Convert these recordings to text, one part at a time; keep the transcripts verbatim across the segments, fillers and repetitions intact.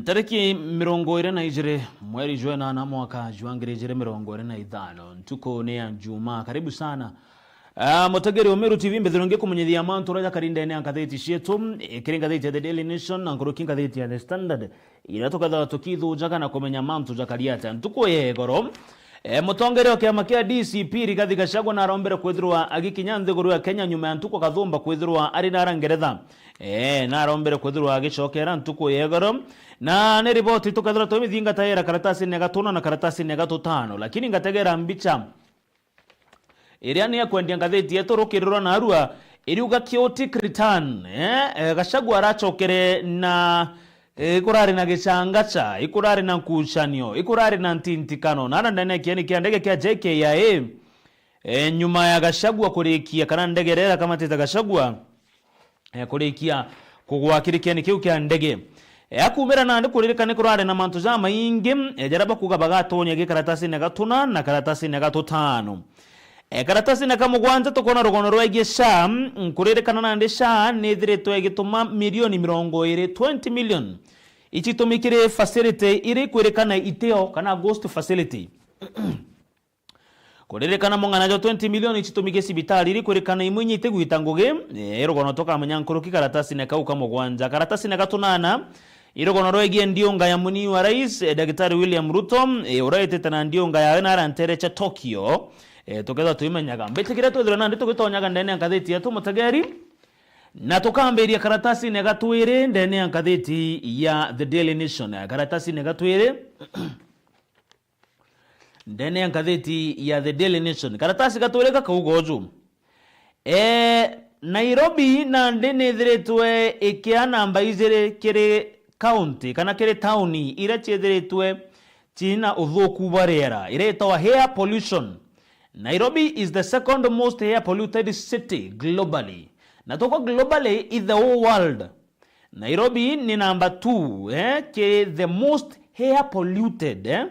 Tariki mirongo iri na ijiri mweri jwa inana mwaka jwa ngiri ijiri mirongo iri na ithano, ntuku ni ya Njumaa. Karibu sana. Ah, mutegeri wa Meru T V, mbithirwe ngikumenyithia mantu uria jakari ndene ya ngathiti cietu, eh, kiri ngathiti ya The Daily Nation na nkuruki ngathiti ya The Standard, iria tukethagwa tukithujaga na kumenya mantu jakari atia. Ntuku ya igoro, eh, mutongeria wa kiama kia D C P Rigathi Gachagua narombere kwithirwa agikinya nthiguru ya Kenya nyuma ya ntuku kathumba kwithirwa ari nara Ngeretha. Eh, narombere kwithirwa agicokera ntuku ya igoro. Na ni riboti tukethirwa twimithingataira karatasini ya gatuna na karatasini ya gatutano, lakini ngategera mbicha iria ni ya kwendia ngathiti yetu rukirirwa narua, iriuga chaotic return, eh, eh, Gachagua aracokere na, eh, ikurari na gichangacha, ikurari na nkucanio, ikurari na ntintikano, nara ndene ya kieni kia ndege kia J K I A, eh, nyuma ya Gachagua kurikia, kana ndege iria irakamatite Gachagua, eh, kurikia kugwa kiri kieni kiu kia ndege. Eh, akumira nandi kuririkana kurari na mantu jamaingi, eh, jaria bakuga bagatonya gi karatasini gatuna na karatasini gatutano. Eh, karatasini ka mugwanja tukona rugono rwegie SHA, mm, kuririkana nandi SHA ni ithiritwe igituma milioni mirongo iri, twenty million, icitumikire facility iri kwirikana itio kana ghost facility. Kuririkana mung'ana jwa twenty million icitumike cibitari iri kwirikana imwe inya itigwita ngugi, eh, irugono tukamenya nkuruki karatasine kau ka mugwanja. Karatasine ga tunana, irugono rwegie ndiunga ya munini wa rais, eh, Daktari William Ruto, eh, uria witite na ndiunga yawe na arantere cha Tokyo, eh, tukethwa twimenyaga. Mbitikiria twithirwe nandi tugitonyaga ndene ya ngathiti yetu mutegeri, na tukambiria karatasine ga twiri ndene ya ngathiti ya The Daily Nation. Karatasine ga twiri, ndene ya ngathiti ya The Daily Nation. Karatasi ga twiri gakauga uju. Eh, Nairobi nandi nithiritwe ikia namba ijiri kiri county kana kiri tauni iria ciithiritwe cina uthuku bwa riera, iria itawa air pollution. Nairobi is the second most air polluted city globally. Na tuko globally is the whole world. Nairobi ni number two, eh, ki the most air polluted, eh.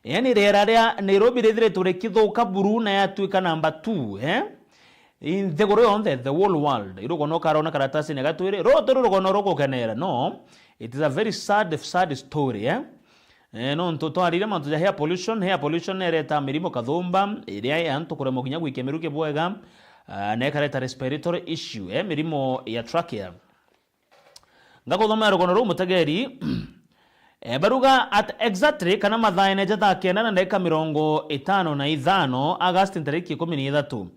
Yani riera ria Nairobi rithiritwe rikithuka buru na yatuika number two, eh, i nthiguru yonthe, the whole world. Irugono ukarona karatasine ga twiri, ruru turi rugono rugukenera, no, it is a very sad, sad story, eh. Eh, nontu twarire mantu ja air pollution, air pollution nereta mirimo kathumba, iria ya antu kuremwa kinya gwikia miruki bwega, ah, na ikareta respiratory issue, eh, mirimo ya trachea. Ngakuthomera rugono ruu mutegeri. Eh, baruga at exactly kana mathaene ja thaa kenda na ndagika mirongo itano na ithano, August ntariki ikumi na ithatu.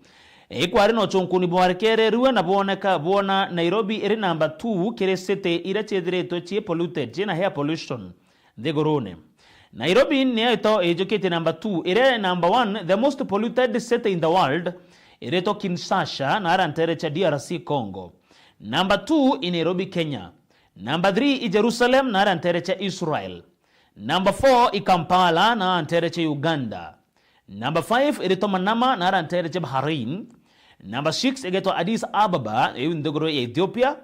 Eh, ikwari na uchunkuni bwarekererue na bwoneka, bwona Nairobi iri namba two kiri city iria ciithiritwe cii polluted, ciina air pollution nthigurune. Nairobi niyo ito ijukitie namba two, iria namba one, the most polluted city in the world, iritwa Kinshasa, na ara ntere cha D R C Congo. Number two i Nairobi, Kenya. Number three i Jerusalem, na ara ntere cha Israel. Number four i Kampala, na ara ntere cha Uganda. Number five iritwa Manama, na ara ntere cha Bahrain. Number six igetwa Addis Ababa, iu nthiguru ya Ethiopia.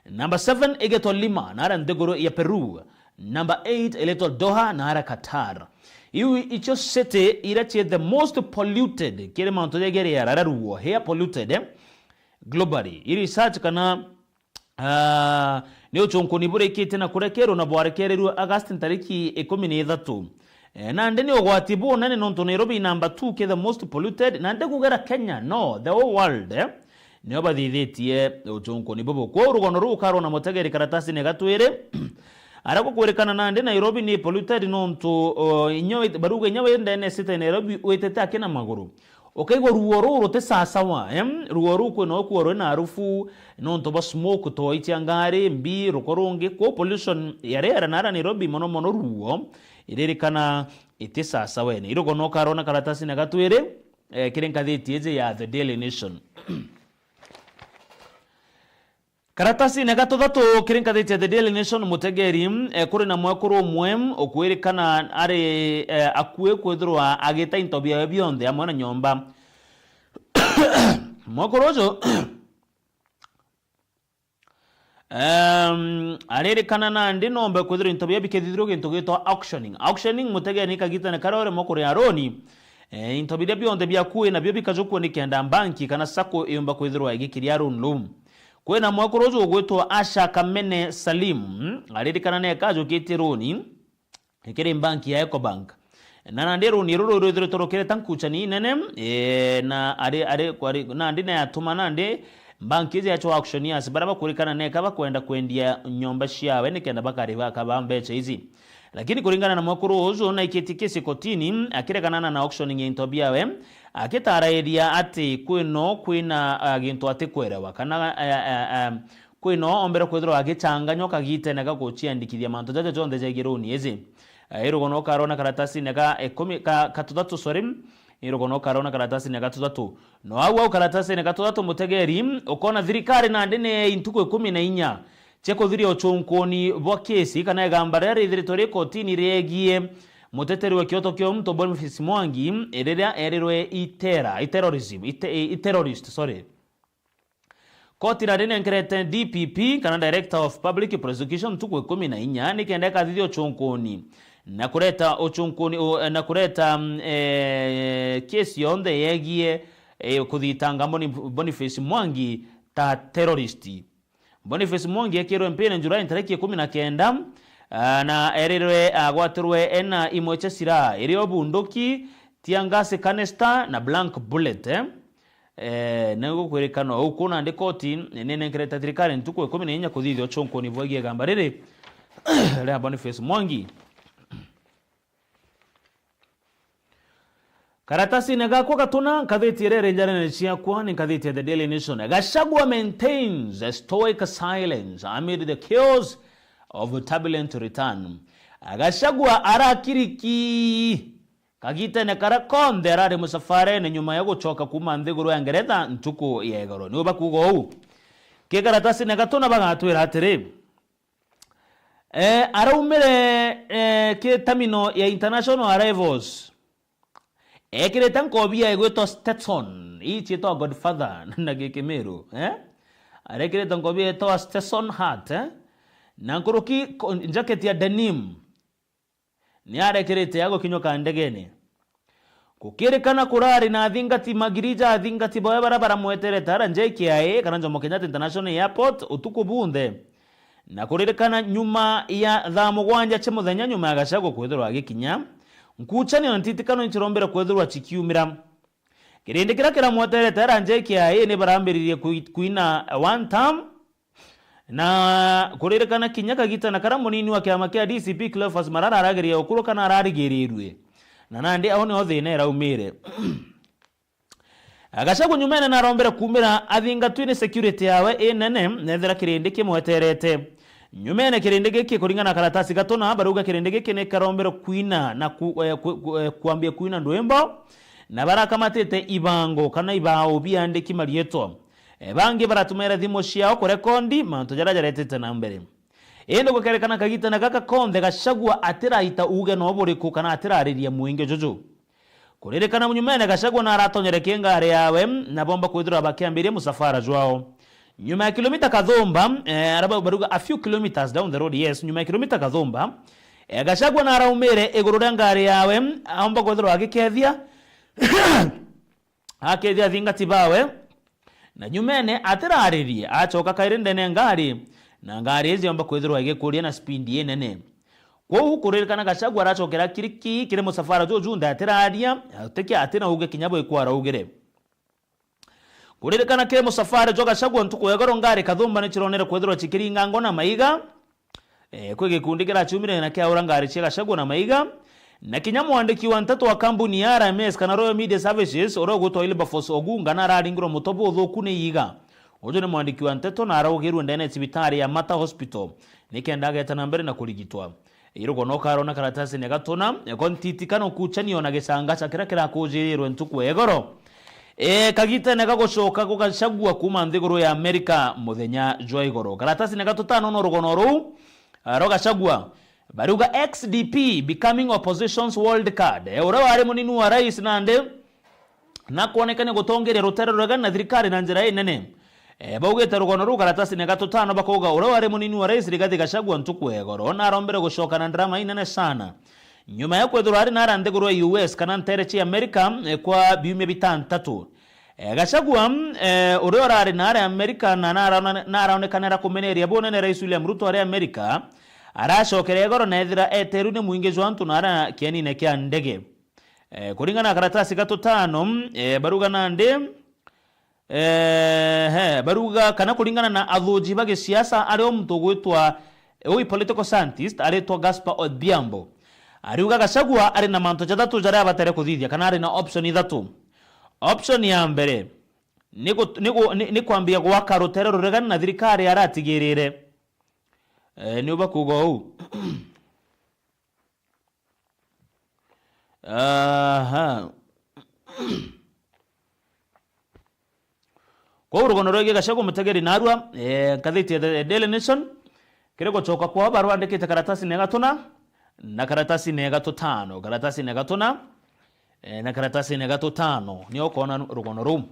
Number seven igetwa Lima, na ara nthiguru ya Peru. Number eight iretwa Doha, na ara Qatar. Iu icio city iria cie the most polluted kiri mantu jegie riera ria ruo, air polluted, eh, globally. I research kana, ah, ni uchunkuni burikitie na kurekerwa na bwarekererue August ntariki ikumi na ithatu. Eh, nandi ni ugwati bunene nontu Nairobi i number two ki the most polluted, nandi kugera Kenya, no, the whole world, eh, nio bathithitie uchunkuni bubu. Kwou rugono ruu ukarwa na mutegeri karatasine ga twiri. Aria gukwirikana nandi Nairobi ni polluted nontu, o, inya wit-, baruga inya wi ndene city Nairobi witite aki na maguru. Ukaigua ruo ruu ruti sasawa, em? Ruo ruu kwina ukuo rwina harufu, nontu bwa smoke, toi cia ngari, mbi, ruko rungi. Kwou pollution ya riera nara Nairobi mono mono ruo iririkana iti sasawa. Ni irugono ukarona karatasine ga twiri, eh, kiri ngathiti iji ya The Daily Nation. Karatasine ga tuthatu kiri ngathiti ya The Daily Nation, mutegeri, eh, kuri na mwekuru umwe ukwirikana ari, eh, akui kwithirwa agita into biawe bionthe amwe na nyomba. Mwekuru uju, em, aririkana nandi nombe kwithirwa into biawe bikithithirwa gintu gitwa auctioning. Auctioning, mutegeri, ni kagitane karia uremwa kuria roni, eh, into biria bionthe biaku wi nabio bikajukua nikenda mbanki kana sacco yumba kwithirwa igikiria loan ruu. Kwina mwekuru uju ugwitwa Asha Kamene Salim, aririkana neka ajukitie runi kiri mbanki ya Ecobank. Na nandi runi ruru rwithiritwe rukireta nkuchani inene, e, na ari, ari, kwari, nandi nayatuma nandi mbanki iji yaachwa auctioneers baria bakurikana neka bakwenda kwendia nyomba ciawe nikenda bakariba akaba mbecha iji. Lakini kuringana na mwekuru uju, naikitie kesi kotini, akireganana na auctioning ya into biawe, akitarairia ati kwino kwina, ah, gintu atikwerewa, kana, ah, ah, ah, kwino ombere kwithirwa agichanganywa kagitene ga guciandikithia mantu jaja jonthe jegie runi iji. Ah, irugono karona karatasine ka ikumi, ka, ka tuthatu, sorry, irugono karona karatasine ka tuthatu. No au au karatasine ka tuthatu, mutegeri, ukona thirikari nandi ni ntuku ikumi na inya cia kuthiria uchunkuni bwa kesi kana igamba riria rithiritwe ri kotini riegie muteteri wa kioto kia untu Boniface Mwangi, riria erirwe itera, iterrorism, ite-, i-, terrorist, sorry. Koti nandi nenkerete D P P kana Director of Public Prosecution ntuku ikumi na inya nikenda ikathithia uchunkuni na kureta uchunkuni, u-, na kureta, mm, eh, kesi yonthe yegie, eh, kuthitanga Boni-, Boniface Mwangi ta terrorist. Boniface Mwangi ekirwe mpine Julai ntariki ikumi na kenda, ah, na erirwe agwatirwe ena imwe cia silaha, irio bunduki, tear gas canister na blank bullet, eh. Eh, nigukwirikana uu kuna ndi koti ninenkerete thirikari ntuku ikumi na inya kuthithia uchunkuni bwegie igamba riri ria Boniface Mwangi. Karatasine gakwa gatuna, nkathiti iria iri njarene ciakwa ni nkathiti ya The Daily Nation. Gachagua maintains a stoic silence amid the chaos of turbulent return. Gachagua arakiriki kagitene karia konthe arari musafarene nyuma ya gucoka kuuma nthiguru ya Ngeretha ntuku ya igoro. Niu bakuuga uu. Ki karatasine gatuna bagatwira atiri, Eh, araumire, eh, ki terminal ya international arrivals. Ekirite nkobia igwitwa Stetson, ii ciitwa Godfather na Gikimiru, eh? Arekirite nkobia itwa Stetson hat, eh? Na nkuruki ko-, jacket ya denim. Ni arekirite agukinyuka ndegene. Gukirikana kurari na athingati magiri ja athingati bawe baria baramweterete ara J K I A kana Jomo Kenyatta International Airport utuku bunthe. Na kuririkana nyuma ya thaa mugwanja cia muthenya nyuma ya Gachagua kwithirwa agikinya, nkuchanio na ntitikano nicirombire kwithirwa cikiumira. Kirindi kiria kiramweterete ara J K I A ni barambiririe kui-, kuina one term, Na kuririkana kinya kagitana karia munini wa kiama kia D C P Cleophas Malala arageria gukuruka na ararigirirue. Na nandi au nio thina iraumire. Gachagua nyumene narombere kumira athingatwi ni security yawe inene, nethira kirindi kimweterete. Nyumene kirindi giki kuringana na karatasi gatuna, barauga kirindi giki ni karombere kuina na ku-, eh, ku-, ku-, eh, kwambia kuina ndwimbo, na barakamatite ibango kana ibao biandiki marietwa. E, bangi baratumaira thimu ciao kurekondi mantu jaria jaretete na mbere. Indi gukerekana kagitana gaka konthe Gachagua atiraita uge no buriku kana atirariria mwingi juju. Kuririkana nyumene Gachagua naratonyere ki ngari yawe, na bomba kwithirwa bakiambiria musafara jwao. Nyuma ya kilomita kathumba, eh, araba baruga a few kilometers down the road, yes, nyuma ya kilomita kathumba, eh, Gachagua naraumire iguru ria ngari yawe, aomba kwithirwa agikethia, akethia athingati bawe, na nyumene atiraririe, acoka kairi ndene ya ngari, na ngari iji yomba kwithirwa igikuria na speed inene. Kwou kuririkana Gachagua aracokera kiriki kiri musafara juju junthe atiraria, atiki-, atina uge kinya bwiku araugire. Kuririkana kiri musafara jwa Gachagua ntuku ya igoro ngari kathumba ni cironere kwithirwa cikiringangwa na maiga, Eh, kwi gikundi kiraciumire na kiaura ngari cia Gachagua na maiga, na kinya mwandiki wa nteto wa kambuni ya R M S kana Royal Media Services, uria ugwitwa Wilberforce Ogunga, na araringirwa muto buthuku ni iiga. Uju ni mwandiki wa nteto na araugirwe ndene ya cibitari ya Mater Hospital nikenda ageta na mbere na kurigitwa. Irugo no karona karatasini gatuna, eko ntitikano kuchanio na gicanga cha kiria kirakujirirwe ntuku ya igoro. E, kagitene ga gucoka gugacagua kuuma nthiguru ya Amerika muthenya jwa igoro. Karatasini ga tutano no rugono ruu, ah, rwa Gachagua. Bariuga X D P becoming opposition's wild card. E, uria wari munini wa rais nandi nakwonekania gutongeria rutere rwega na thirikari na njira inene. E, baugite rugono ruu karatasini ga tutano bakauga uria wari munini wa rais Rigathi Gachagua ntuku ya igoro narombere gucoka na ndrama inene sana. Nyuma ya kwithirwa ari nara nthiguru ya U S kana ntere cia Amerika, eh, kwa biumia bitantatu, E, Gachagua, e, uria urari naari Amerika na naraona-, naraonekanira kumeneria bunene Rais William Ruto ari Amerika, aracokera igoro na ethira eteru ni mwingi jwa antu naara kienine kia ndege. E, kuringana na karatasi ga tutano, e, baruga nandi, e, he, baruga kana kuringana na athuji ba gisiasa, ari o muntu ugwitwa, e, ui political scientist aritwa Gaspar Odhiambo. Ariuga Gachagua ari na mantu jathatu jaria abatere kuthithia, kana ari na option ithatu. Option ya mbere ni gu-, ni gu-, ni, ni kwambia gwaka rutere ruregani na thirikari aratigirire. E, ni uba kuuga uu. Aha. Kwou rugono rwegie Gachagua mutegeri narua, e, ngathiti ya The Daily Nation, kiri gucoka kwao barwandikite karatasine gatuna, na karatasine gatutano, karatasine gatuna, e, na karatasine gatutano, nio ukoona rugono ruu.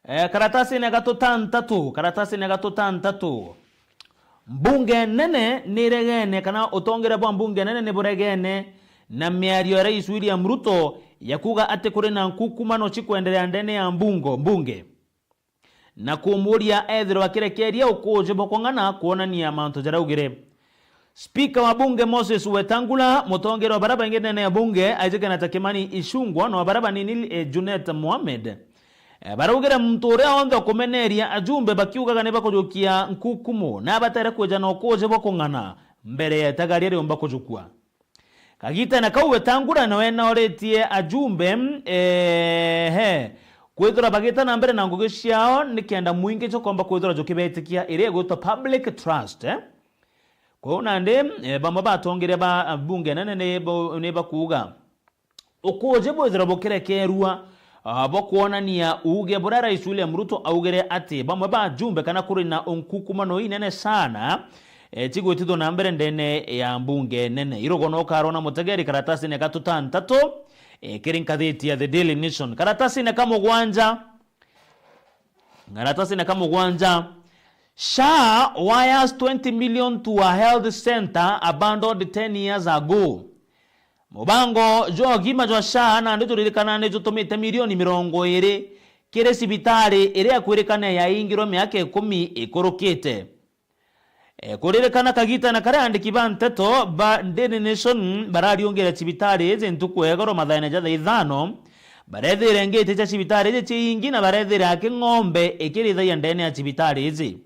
E, karatasine gatutantatu, karatasine gatutantatu. Mbunge nene niregene, kana utongeria bwa mbunge nene niburegene na miario ya Rais William Ruto ya kuuga ati kuri na nkukumano cikwenderea ndene ya mbungo, mbunge, na kumuuria ethirwa akirekeria ukuuji bwa kung'ana kwonania mantu jaraugire. Spika wa bunge Moses Wetangula, mutongeria wa baria baingi ndene ya bunge, aijikana ta Kimani Ichung'wah, na wa baria banini, e, Junet Mohamed, e, baraugire muntu uria onthe ukumeneria ajumbe bakiugaga ni bakujukia nkukumo, nabatere kwija na ukuuji bwa kung'ana mbere ya itagaria riumba kujukua. Kagitene kau Wetangula nawe naoritie ajumbe, ehe, kwithirwa bagita na mbere na ngugi ciao nikenda mwingi jukomba kwithirwa jukibetikia iria igwitwa public trust, eh? Kwou nandi, eh, bamwe ba atongeria ba bunge nene ni bo-, ni bakuuga ukuuji bwithirwa bukirekerua, ah, bwa kwonania uuge buria Rais William Ruto augire ati bamwe ba ajumbe kana kuri na unkukumano inene sana, eh, cigwitithwa na mbere ndene ya mbunge nene. Irugono ukarona mutegeri karatasine ga tutantatu, eh, kiri nkathiti ya The Daily Nation. Karatasine ka mugwanja, karatasine ka mugwanja, SHA wires twenty million to a health centre abandoned ten years ago. Mubango jwa ugima jwa SHA nandi turirikana ni jutumite milioni mirongo iri kiri cibitari iria ikwirikana yaingirwe miaka ikumi ikurukite. E, kuririkana kagita na karia andiki ba nteto ba Daily Nation barariungira cibitari iji ntuku ya igoro mathaene ja thaa ithano, barethire ngiti cia cibitari iji ciingi na barethire aki ng'ombe ikirithagia ndene ya cibitari iji.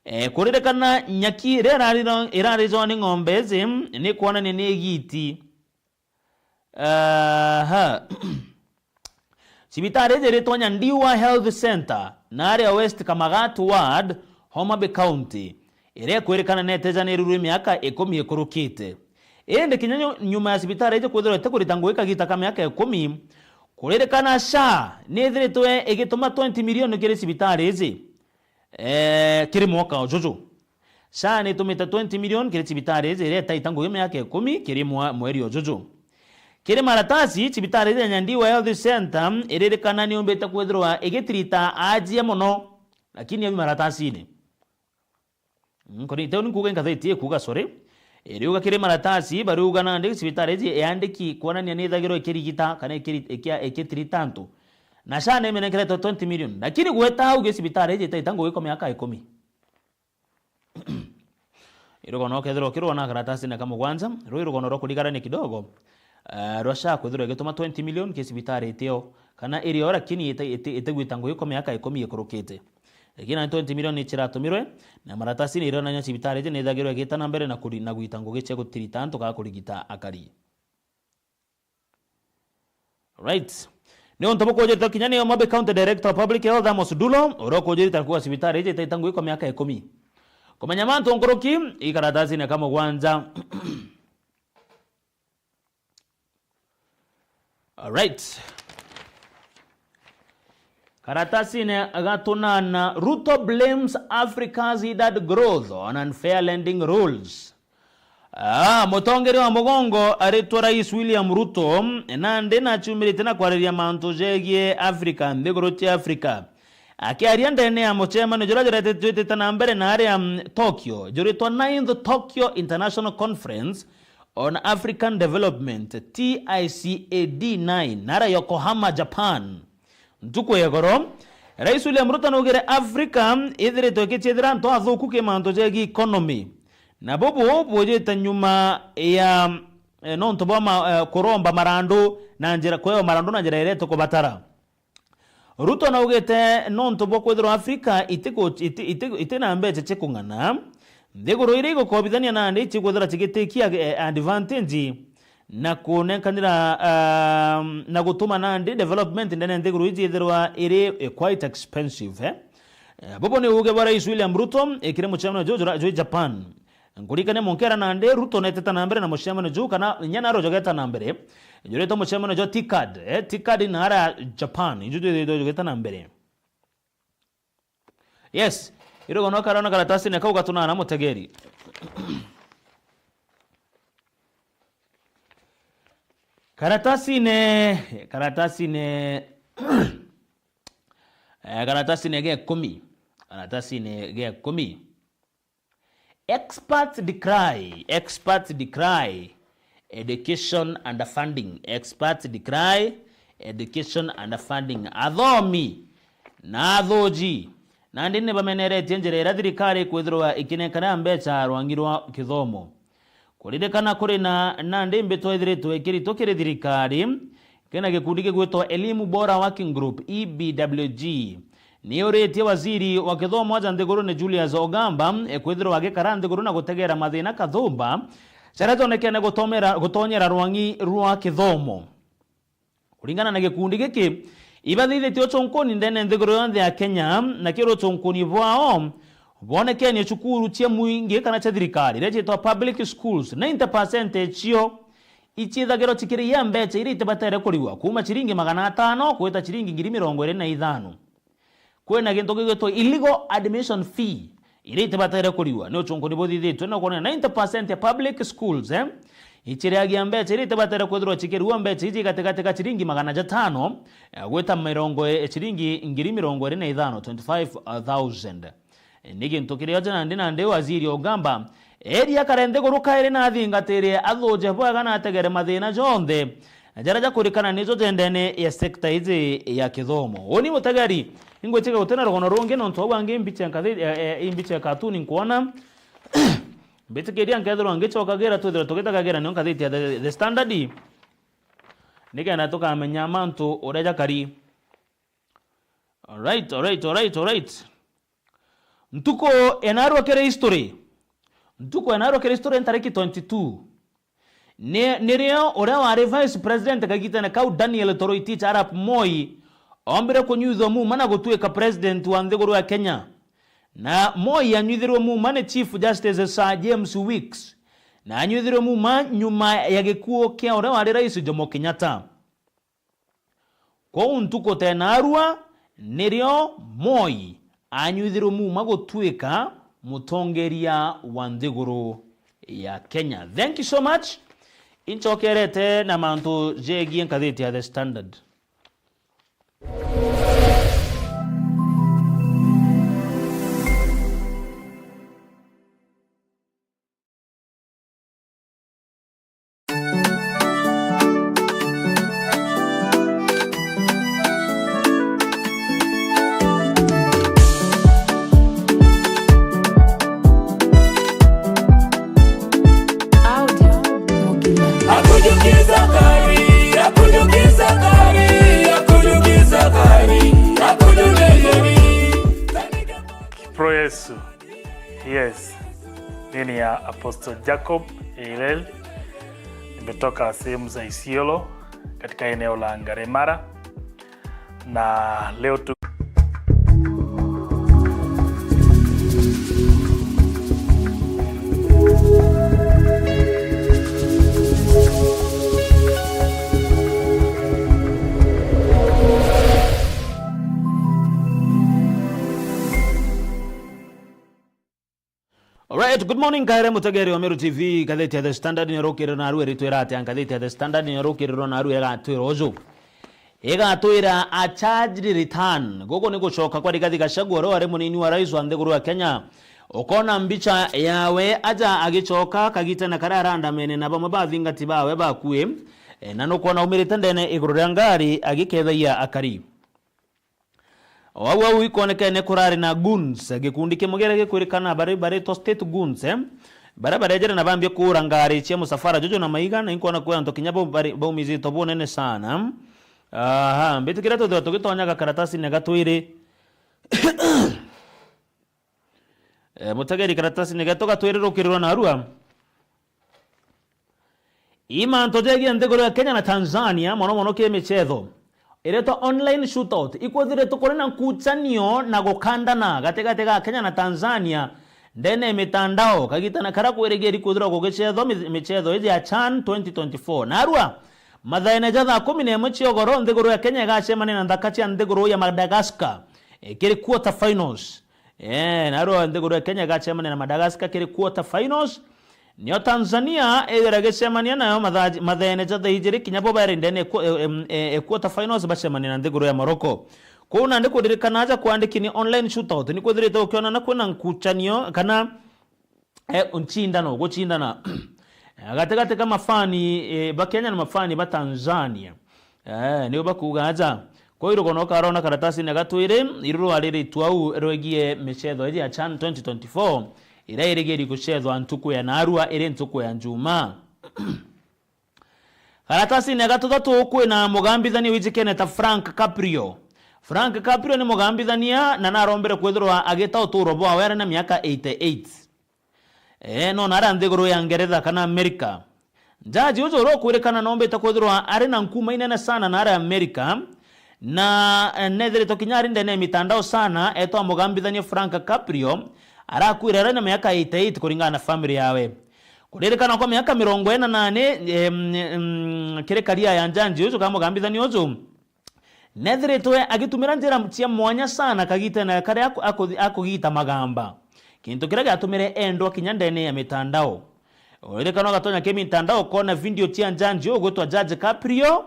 E, kuririkana nyaki iria irariro-, irarijwa ni ng'ombe iji ni kwonania ni igiti. Aha. Cibitari iji iritwa Nyandiwa Health Centre, na aria West Kamagat Ward, Homa Bay County, iria ikwirikana netejanirwe miaka ikumi ikurukite. Indi kinya nyu-, nyuma ya cibitari iji kwithirwa itikurita ngugi kagita ka miaka ikumi, kuririkana SHA nithiritwe igituma twenty million kiri cibitari iji. Eh, kiri mwaka ujuju. SHA nitumite twenty million kiri cibitari iji iria itaita ngugi miaka ikumi kiri mwa-, mweri ujuju. Kiri maratasi, cibitari iji ya Nyandiwa Health Centre iririkana niumbite kwithirwa igitirita ajia mono, lakini au maratasini. Mm, kuri-, teu ni kuuga ngathiti ikuuga, sorry. Iriuga kiri maratasi, bariuga nandi cibitari iji iandiki kwonania nithagirwa ikirigita kana ikiri-, ikia-, ikitirita antu. Na SHA nimenenkeretwe twenty million. Lakini gweta au gi cibitari iji itaita ngugi kwa miaka ikumi. Irugono ukethirwa ukirwona karatasine ka mugwanja, ruu irugono rwa kurigarania kidogo, eh, rwa SHA kwithirwa igituma twenty million ki cibitari itio, kana irio, lakini ite-, ite-, itigwita ngugi kwa miaka ikumi ikurukite. Lakini na twenty million ni ciratumirwe, na maratasini ironania cibitari iji nithagirwa igita na mbere na kuri-, na gwita ngugi cia gutirita antu kana kurigita akari. Right. Ni untu bukujitwo kinya ni Homa Bay County Director of Public Health Amos Dulo, uria ukujirita kuuga cibitari iji itaita ngugi kwa miaka ikumi. Kumenya mantu nkuruki, i karatasine ka mugwanja. Alright. Karatasine ga tunana, Ruto blames Africa's hindered growth on unfair lending rules. Ah, mutongeria wa mugongo aritwa Rais William Ruto, nandi naciumirite na kwariria mantu jegie Africa nthiguru cia Africa. Akiaria ndene ya mucemanio juria juretete-, jwitite na mbere na aria, mm, Tokyo, juritwa ninth Tokyo International Conference on African Development, T I C A D nine, nara Yokohama, Japan. Ntuku ya igoro, Rais William Ruto naugire Africa ithiritwe ikiciethera antu athuku ki mantu jegi economy. Na bubu bujite nyuma ya, eh, nontu bwa ma-, eh, kuromba marandu na njira, kuewa marandu na njira iria itukubatara. Ruto naugite nontu bwa kwithirwa Africa itiku-, iti-, iti-, iti na mbeca cia kung'ana, nthiguru iria igukobithania nandi ichikwithira cigitikia, eh, advantage na kunenkanira, um, na gutuma nandi development ndene ya nthiguru iji ithirwa iri, eh, quite expensive, eh? Eh, bubu ni uuge bwa Rais William Ruto, eh, kiri mucemanio juju jwa, jwi Japan. Nkuririkania munkera nandi Ruto neteta na mbere na mucemanio juu, kana inya naro jogeta na mbere. Jurite mucemanio jwa TICAD, eh, TICAD nara Japan, iju jwithirite jogeta na mbere. Yes, irogo no karona karatasine kau gatunana mutegeri. Karatasine, karatasine, eh, karatasine ge ikumi. Karatasine ge ikumi. Experts decry, experts decry education underfunding, experts decry education underfunding. Athomi na athuji nandi ni bameneretie njira iria thirikari ikwithirwa ikinenkana mbeca rwangi rwa kithomo. Kuririkana kuri na nandi mbitwa ithiritwe ikiritwa kiri thirikari, kena gikundi gigwitwa Elimu Bora Working Group, E B W G, ni yuritie waziri wa kithomo aja nthigurune Julius Ogamba, eh, kwithirwa agikara nthiguru na gutegera mathina kathumba jaria jonekene gutomera-, gutonyera rwang'i rwa kithomo. Kuringana na gikundi giki, ibathithitie uchunkuni ndene nthiguru yonthe ya Kenya, na kiri uchunkuni bwao bwonekenie cukuru cia mwingi kana cia thirikari, iria ciitwa public schools, ninety percent cio iciithagirwa cikiriia mbeca iria itibatere kuriwa, kuuma ciringi magana atano gwita ciringi ngiri mirongo iri na ithano. Kwina gintu gigwitwa illegal admission fee, iria itibatere kuriwa. Ni uchunkuni buthithitwe na kwonania ninety percent ya public schools, eh, iciriagia mbeca iria itibatere kwithirwa cikiriwa, mbeca iji igatigati ga ciringi magana jatano, eh, gwita mirongo, eh, ciringi ngiri mirongo iri na ithano, twenty-five thousand. Ni gintu kiria aja nandi nandi waziri Ogamba, eri akare nthiguru kairi na athingatire athuje bwega na ategere mathina jonthe jaria jakurikana nijo jendene ya sector iji ya kithomo. Uni mutegeri, ingwitiga gutina rugono rungi nontu au angi mbiche nkathi-, eh, eh, imbiche katuni nkwona. Mbitikiria nkethirwa ngicokagira twithirwe tugitagagira nio ngathiti ya The, The Standard, nikenda tukamenya mantu uria jakari. Alright, alright, alright, alright. Ntuku ya narua kiri history. Ntuku ya narua kiri history ntariki twenty-two. Ni, nirio uria wari Vice President kagitene kau Daniel Toroitich arap Moi ombire kunyuithwa muuma na gutuika President wa nthiguru ya Kenya. Na Moi anyuithirwe muuma ni Chief Justice Sir James Weeks. Na anyuithirwe muuma nyuma ya gikuu kia uria wari Rais Jomo Kenyatta. Kwou ntuku tenarua nirio Moi anyuithirwe muuma gutuika mutongeria wa nthiguru ya Kenya. Thank you so much. Incokerete na mantu jegie ngathiti ya The Standard. Yes. Mimi ni ya Apostle Jacob Eilel. Nimetoka sehemu za Isiolo katika eneo la Ngaremara. Na leo tu Alright, good morning, kaere mutegeri wa Meru T V, ngathiti ya The Standard ni rukiriro na rueri twira atia, ngathiti ya The Standard ni rukiriro na rueri gatwira uju. Igatwira a charged return. Guku ni gucoka kwa Rigathi Gachagua, uria wari munini wa rais wa nthiguru ya Kenya, Ukoona mbicha yawe aja agicoka kagitene karia arandamene na bamwe ba athingati bawe bakui, e, na nukwona aumirite ndene iguru ria ngari agikethagia akari. O au au ikonekene kurari na goons, gikundi kimwe kiria gikwirikana bari, baritwa state goons, eh? Baria barejere na bambia kuura ngari cia musafara juju na maiga, na inkwona kwi antu kinya bau bari, baumizitwe bunene sana. Aha, mbitikiria twithirwa tugitonyaga karatasine ga twiri. Eh, mutegeri karatasine getu ga twiri rukiriro narua. Ii mantu jegie nthiguru ya Kenya na Tanzania, mono mono ki michetho iretwa online shootout, ikwithiritwe kuri na nkuchanio na gukandana gatigati ga Kenya na Tanzania ndene ya mitandao, kagitene karia kwirigiri kwithirwa gugichetho mi-, michetho iji ya CHAN twenty twenty-four. Narua, mathaene ja thaa kumi na imwe cia ugoro, nthiguru ya Kenya igacemania na nthaka cia nthiguru ya Madagascar, eh, kiri quarter finals. Eh, narua nthiguru ya Kenya igacemania na Madagascar kiri quarter finals. Nio Tanzania ithira igicemania nayo mathaa-, matheene ja thaa ijiri kinya bo bari ndene ku-, e, em, e, e, quarter finals bacemania na nthiguru ya Morocco. Kuu nandi kuririkana aja kwandiki ni online shootout, ni kwithirite ukionana kwina nkuchanio kana, e, ncindano, gucindana gatigati ka mafani, e, ba Kenya na mafani ba Tanzania. Eh, niu bakuuga aja. Kwou irugono ukarona karatasine ga twiri, iru rwariritwe au rwegie michetho iji ya CHAN twenty twenty-four, iria irigiri gucethwa ntuku ya narua iri ntuku ya Njumaa. Karatasine ga tuthatu kwina mugambithania wijikene ta Frank Caprio. Frank Caprio ni mugambithania na narombere kwithirwa agita uturo bwawe ari na miaka eighty-eight. Ee, no nara nthiguru ya Ngeretha kana Amerika. Jaji uju uria ukwirikana nombite kwithirwa ari na nkuma inene sana nara Amerika, na, eh, nethiritwe kinya ari ndene ya mitandao sana, etwa mugambithania Frank Caprio, arakwire ari na miaka eighty-eight kuringana na family yawe. Kuririkana kwa miaka mirongo ina na nane, em, em, kiri karia ya jaji uju kana mugambithania uju, nethiritwe agitumira njira cia mwanya sana kagitene karia aku-, aku-, akugita magamba, kintu kiria giatumire endwa kinya ndene ya mitandao. Uririkana ugatonya ki mitandao ukona video cia jaji ugwitwa Jaji Caprio,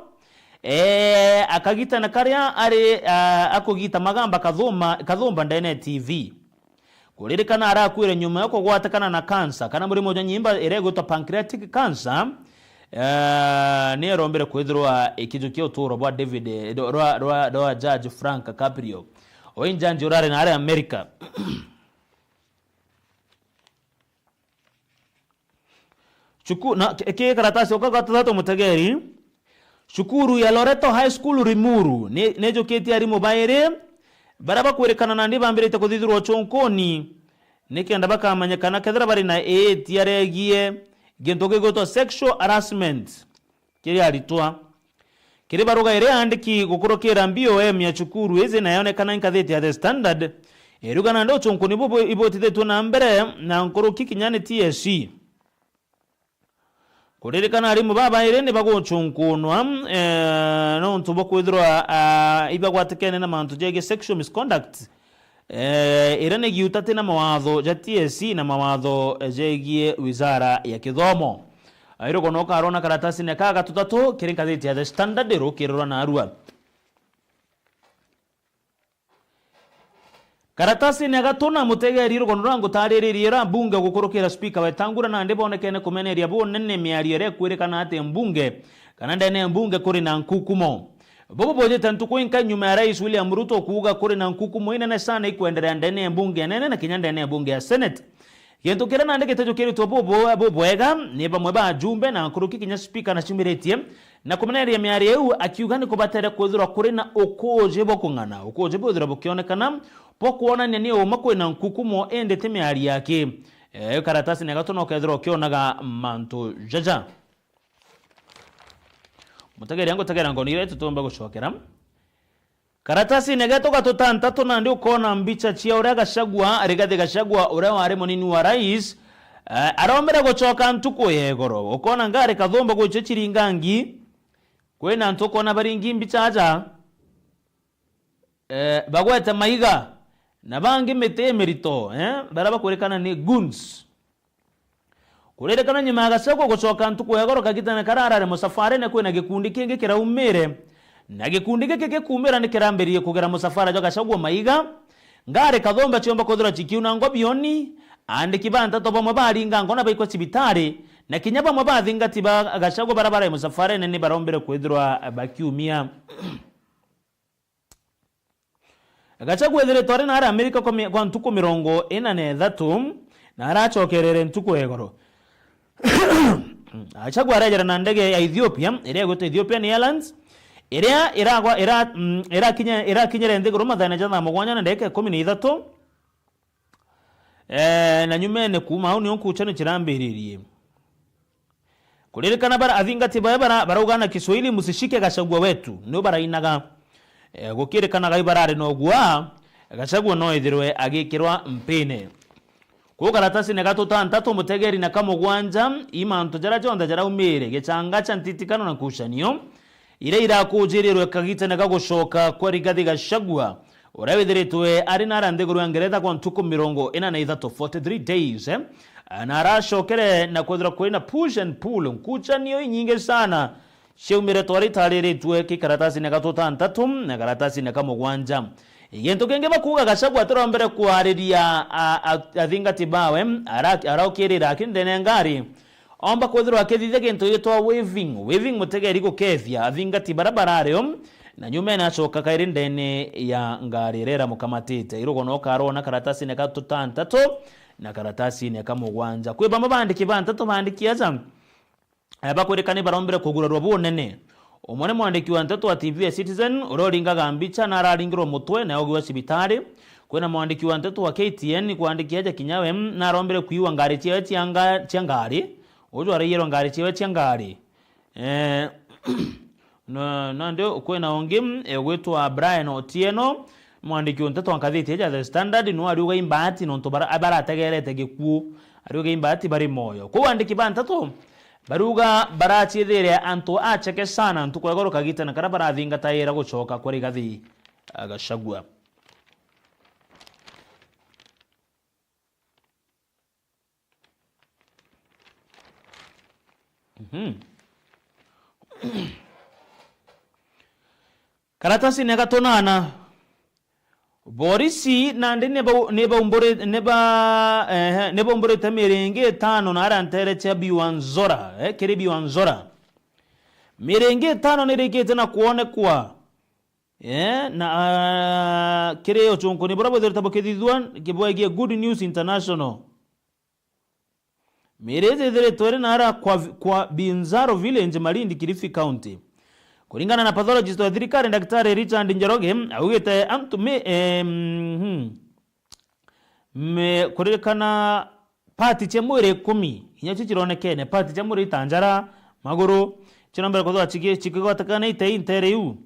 ee, akagitana karia ari, aa, akugita magamba kathuma, kathumba ndene ya T V. Kuririkana arakuire nyuma ya kugwatikana na kansa kana murimo jwa nyimba iria igwitwa pancreatic cancer, eh, ni erombere kwithirwa ikijukia uturo bwa David, eh, rwa, rwa, rwa Judge Frank Caprio. Oi njanji urari na ari Amerika. Chuku-, na, ki, ki karatasi uka gwa tuthatu mutegeri. Cukuru ya Loreto High School Limuru ni, nijukitie arimu bairi baria bakwirikana nandi bambirite kuthithirwa uchunkuni nikenda bakamenya kana kethira bari na iitia riegie gintu gigwitwa sexual harassment kiri aritwa. Kiri baruga iria andiki gukurukira B O M ya cukuru iji na yonekana inkathiti ya The Standard, iruga nandi uchunkuni bubu ibutithitue na mbere na nkuruki kinya ni T S C. Kuririkana arimu babairi ni baguchunkunwa, eh, nontu bwa kwithirwa, ah, ibagwatikene na mantu jegie sexual misconduct, eh, iria ni giuta ti na mawatho ja T S C na mawatho jegie wizara ya kithomo. Airugo no karona karatasine ka gatutatu kiri ngathiti ya The Standard rukirirwa narua. Karatasine ya gatuna, mutegeri rugono rwa ngutariririe ra mbunge gukurukira spika Wetangula nandi bonekene kumeneria bunene miario iria ikwirikana ati mbunge kana ndene ya mbunge kuri na nkukumo. Bubu bujite ntuku inka nyuma ya Rais William Ruto kuuga kuri na nkukumo inene sana ikwenderea ndene ya mbunge ya nene na kinya ndene ya mbunge ya Senate. Gintu kiria nandi gitajukiritwe bubu-, bubwega ni bamwe ba ajumbe na nkuruki kinya spika naciumiritie na kumeneria miario iu, akiuga ni kubatere kwithirwa kuri na ukuuji bwa kung'ana, ukuuji bwithirwa bukionekana bwa kwonania ni uma kwina nkukumo indi ti miario yaki. E, karatasi ni gatuna ukethirwa ukionaga mantu jaja. Mutegeria ngutegera ngoni iria tutumba gucokera. Karatasine getu gatutantatũ nandi ukona mbicha cia uria Gachagua, Rigathi Gachagua, uria wari munini wa rais, eh, arombire gucoka ntuku ya igoro. Ukona ngari kathumba gwichia chiringangi, kwina antu ukona baringi mbicha aja, eh, bagwete maiga, na bangi miti imirito, eh, baria bakwirikana ni goons. Kuririkana nyuma ya Gachagua gucoka ntuku ya igoro kagitene karia arari musafarine, kwina gikundi kingi kiraumire, na gikundi giki gikumira ni kirambiririe kugera musafara jwa Gachagua maiga. Ngari kathumba ciomba kwithirwa cikiunangwa bioni, Aandiki ba nteto bamwe baringa nkona baikwa cibitari, na kinya bamwe ba athingati ba Gachagua bara barai musafarene ni barombire kwithirwa bakiumia. Gachagua ethiritwe ari naari Amerika kwa mi-, kwa ntuku mirongo ina na ithatu, na aracokerere ntuku ya igoro. Gachagua arejera na ndege ya Ethiopia, iria igwitwa Ethiopian Airlines, iria iragwa, ira-, mm, irakinya-, irakinyire nthiguru mathaene ja thaa mugwanja na ndagika ikumi na ithatu. Eh, na nyumene kuuma au nio nkuchano chirambiririe. Kuririkana bara athingati bae bara, barauga na Kiswahili, "Msishike Gachagua wetu," nio barainaga. Eh, gukirikanaga ibarari na ugua, Gachagua no ithirwe agikirwa mpine. Kuu karatasine ga tutantatu, mutegeri na ka mugwanja, i mantu jaria jonthe jaraumire, gichanga cha ntitikano na nkucanio, iria irakujirirwe kagitene ga gucoka kwa Rigathi Gachagua, uria withiritwe ari nara nthiguru ya Ngeretha kwa ntuku mirongo ina na ithatu, forty-three days, eh? Na aracokere na kwithirwa kuri na push and pull, nkucanio inyingi sana ciaumire twari tariritwe ki karatasine ga tutantatu na karatasine ka mugwanja. Gintu kingi bakuuga, Gachagua atirombere kwariria a-, a-, athingati bawe, ara-, araukirira akiri ndene ngari, omba kwithirwa akithithia gintu gitwa waving. Waving mutegeri gukethia athingati bara barari o, na nyumene acoka kairi ndene ya ngari iria iramukamatite. Irugo no karona karatasine ka tutantatu na karatasine ka mugwanja. Kwi bamwe bandiki ba nteto bandiki aja, eh, bakwirikana ibarombire kugurarwa bunene. Umwe ni mwandiki wa nteto wa T V ya Citizen, uria uringaga mbicha na araringirwa mutwe na ogiwa cibitari. Kwina mwandiki wa nteto wa K T N kwandiki aja kinya we, mm, narombire kwiwa ngari ciawe cia nga-, cia ngari. Uju araiyirwa ngari ciawe cia ngari. Eh, na, nandi kwina ungi, mm, ugwitwa Brian Otieno, mwandiki wa nteto wa ngathiti ya The Standard, no ariuga imbaati nontu bara-, barategerete gikuu. Ariuga imbaati bari moyo. Kwou andiki ba nteto, bariuga baraciithire antu acheke sana ntuku ya igoro kagitene karia barathingataira gucoka kwa Rigathi, ah, Gachagua. Mhm. Karatasine ga tunana. Borisi nandi nibau-, nibaumburitwe, niba-, ehe, nibaumburite miringi itano na aria ntere cia Biwanzora, eh, kiri Biwanzora. Miringi itano nirikite na kwonekwa, eh, na, ah, kiri uchunkuni buria bwithirite bukithithua kibwegie Good News International. Miiri iji ithiritwe iri naara kwa, kwa Binzaro Village, Malindi, Kilifi County. Kuringana na pathologist wa thirikari, Daktari Richard Njoroge, augite antu mi-, em, hmm, mi-, kuririkana part cia mwiri ikumi, inya cio cironekene, part cia mwiri ta njara, maguru, cirombere kwithirwa ciki-, cikigwatekanite i ntere iu.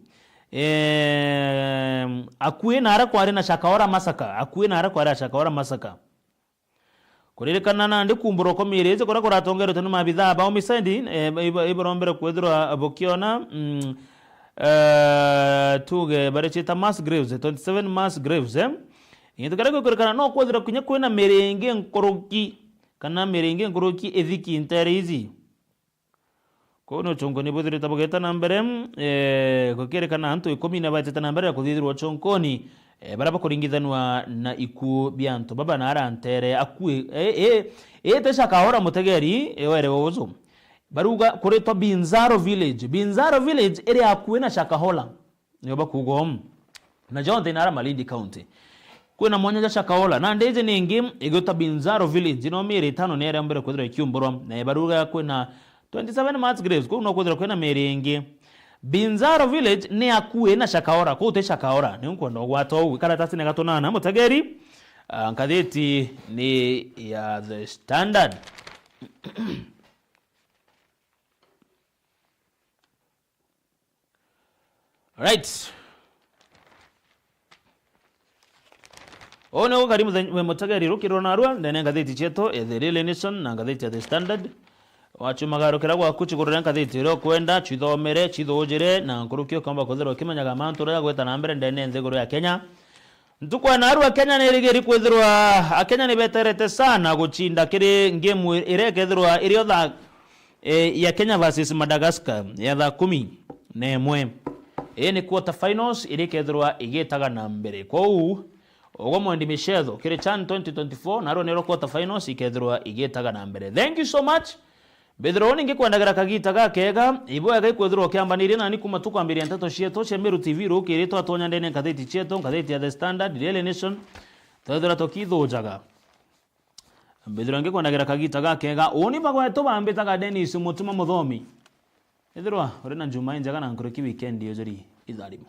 Em, akui naara kwari na Shakahola Massacre, akui naara kwari na Shakahola Massacre. Kuririkana nandi kuumburwa kwa miiri iji kuria kuratongeretwe ni maabithaa ba homicide, eh, iba-, ibarombere kwithirwa bukiona, mm, eh, tuge bariciita mass graves, twenty-seven mass graves, eh. Gintu kiria gikurikana no kwithirwa kinya kwina miiri ingi nkuruki, kana miiri ingi nkuruki ithiki ntere iji. Kwou ni uchunkuni bwithirite bugita na mbere, eh, gukirikana antu ikumi na baitite na mbere ya kuthithirwa uchunkuni, eh, baria bakuringithanua na ikuu bia antu baba naara ntere akui, eh, eh, eh, ti Shakahola mutegeri, eh, were uju. Baruga kuritwa Binzaro Village. Binzaro Village iri akui na Shakahola. Nio bakuuga umu. Na jonthe inaara Malindi County. Kwina mwanya ja Shakahola. Nandi iji ni ingi igwitwa Binzaro Village. No miiri itano ni iria mbere kwithirwa ikiumburwa. Na ibaruga kwina twenty-seven mass graves. Kuu no kwithirwa kwina miiri ingi. Binzaro Village ni akui na Shakahola. Kuu ti Shakahola. Ni nkwenda ugwata uu. Karatasi ni gatunana. Mutegeri, ah, ngathiti ni ya The Standard. Right. Uu ni ukari muthenya-, we mutegeri rukirwa narua, ndene ngathiti cietu, The Daily Nation na ngathiti ya The Standard. Wachumaga rukira gwaku, chigurire ngathiti iria ukwenda, chithomere, chithujire, na nkuruki ukomba kwithirwa ukimenyaga mantu uria jagwita na mbere ndene nthiguru ya Kenya. Ntuku ya narua Kenya ni irigiri kwithirwa Akenya ni beterete sana guchinda kiri game iria ikethirwa iri otha, eh, ya Kenya versus Madagascar ya thaa kumi na imwe. Ii ni quarter finals iria ikethirwa igitaga na mbere. Kwou, Ugwe mwendi micetho, kiri CHAN twenty twenty-four, narua niro quarter finals ikethirwa igitaga na mbere. Thank you so much. Mbithirwa uni ngikwendagera kagita gakega, ibwega ikwithirwa ukiambanirie nani kuma tukwambiria nteto cietu cia Meru T V rukiri twatonya ndene ngathiti cietu, ngathiti ya The Standard, Daily Nation, twethira tukithujaga. Mbithirwa ngikwendagera kagita gakega, uni bagwetu bambitaga Dennis Mutuma Muthomi. Ethirwa uri na Jumaa injega na nkuruki weekend yujuri itharimo.